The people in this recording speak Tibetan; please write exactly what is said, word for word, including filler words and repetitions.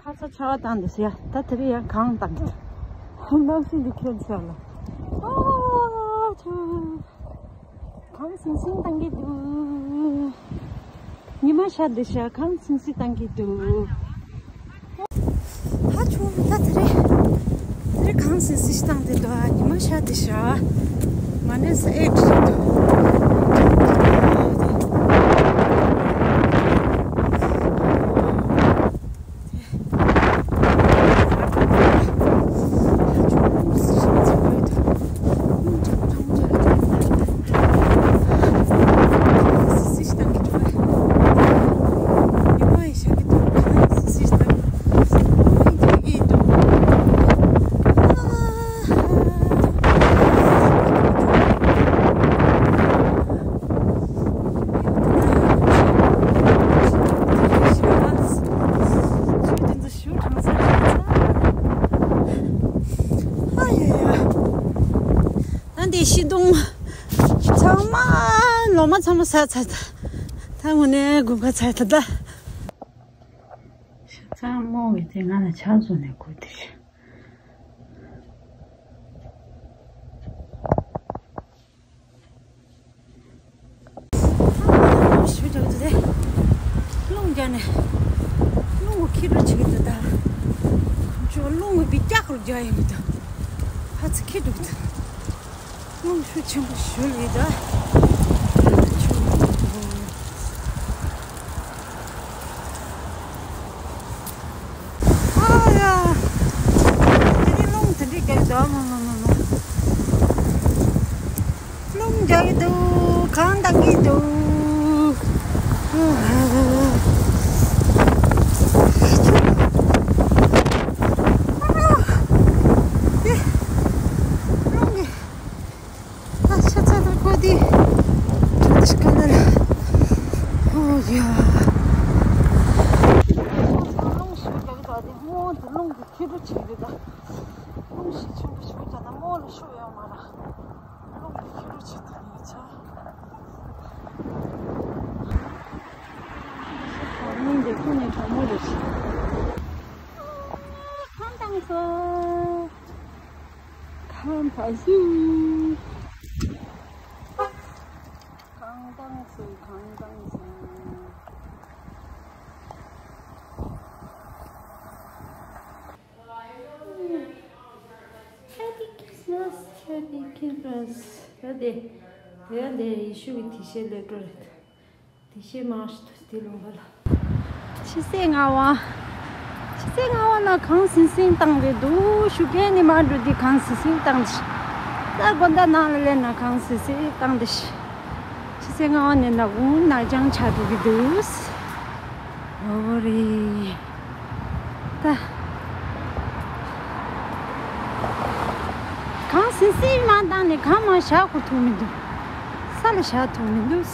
ཁ་ས་ཆར་པ་བཏང་འདུག་ཟེར་ཡ། ད་དེ་རིང་ཡང་གངས་བཏང་གི་འདུག་གནམ་གཤིས་འདི་ཁྱོད་ཚོ་ལ། ཨོ་ཆུ། གངས་སིང་སིང་བཏང་གི་འདུག་ཉི་མ་ཤར་འདི་ཤར། གངས་སིང་སིང་བཏང་གི་འདུག་ཧ་ཆུ། ད་དེ་རིང་། དེ་རིང་གངས་སིང་སིང་བཏང་འདི་འདུག་ཉི་མ་ཤར་འདི་ཤར། མ་ནས་ཨེ་འདྲི་འདུག་ད་འདི་ཤི་དུང་། ཚང་མ་ལོ་མ་ཚང་མ་ཟ་ཚར་ད། ད་དངོས་གནས་དགུན་ཁ་ཚར་ད་ད། ཤ་ཚང་རྨོ་བའི་དེ་ང་ལ་ཆགས་སོང་ནས་གོ་དེ་ཤི། ཞུ་རྒྱག་རྒྱུ་རེད། རླུང་རྒྱག་ནས། རླུང་གི་ཁྱི་རུ་ཆིག་འདུག་ད། ཁོང་ཚོ་རླུང་གི་བི་རྒྱག་རུ་རྒྱག་ཡིན་གི་འདུག་ཧ་ཚི་ཁྱི་འདུག་ད། རླུང་ཤུགས་ཆེན་པོ་ཞུ་ལི་ད། ཨ་ཡ། དེ་རིང་རླུང་དེ་འདྲའི་རྒྱག་གི་འདུག་མ་མ་མ་མ། རླུང་རྒྱག་གི་འདུག་གངས་བཏང་གི་འདུག་རླུང་གི། ཨ་ཤ་ཚ་ཚ་ཁོ་དེ། ཁྱོད་དེ་ཤི་ག་ལ་ལ། ཨོ་ཡ། རླུང་ཤུགས་རྒྱག་གི་འདུག་དེ་རླུང་དེ་རླུང་གི་ཁྱི་རུ་ཆིག་རེད་ད། རླུང་ཤུགས་ཆེན་པོ་ཞིག་རྒྱག་ན་རྨོ་ལ་ཤུགས་ཡོད་མ་རེད། རླུང་གི་ཁྱི་རུ་ཆིག་དེ་ནས་ཆ། མིང་དེ་ཁོ་ནས་གྲོགས་མོ་རེད། གངས་བཏང་སོང་། གངས་བཏང་སོང་། གངས་བཏང་སོང་། གངས་བཏང་སོང་། Happy Christmas, Happy Christmas. ད་དེ། དེ་ཡང་དེ་ཡེ་ཤུ་གི་དེ་ཤེས་ལེགས་འགྲོ་རེད། དེ་ཤེས་མང་ཞིག་ཏུ་དེ་ལུང་པ་ལ། ཕྱི་གསལ་ངག་དབང་། ཕྱི་གསལ་ངག་དབང་ན་གངས་སིང་སིང་བཏང་རེད་འདུག་ཞུ་མཁན་ནི་མ་འགྲོ་དེ་གངས་སིང་སིང་བཏང་ཞིག་ད་དགོན་བདག་ནང་ལ་སླེབས་ན་གངས་སིང་སིང་བཏང་དེ་ཞིག་ཕྱི་གསལ་ངག་དབང་ནས་ན་གུང་ནག་ཅང་ཆགས་འགྲོ་གི་འདུག་ཨོ་རེད། ད། གངས་སིང་སིང་མ་བཏང་ནས་གངས་མ་བཞག་གོ་ཐུབ་མི་འདུག་ས་ལ་བཞག་ཐུབ་མི་འདུག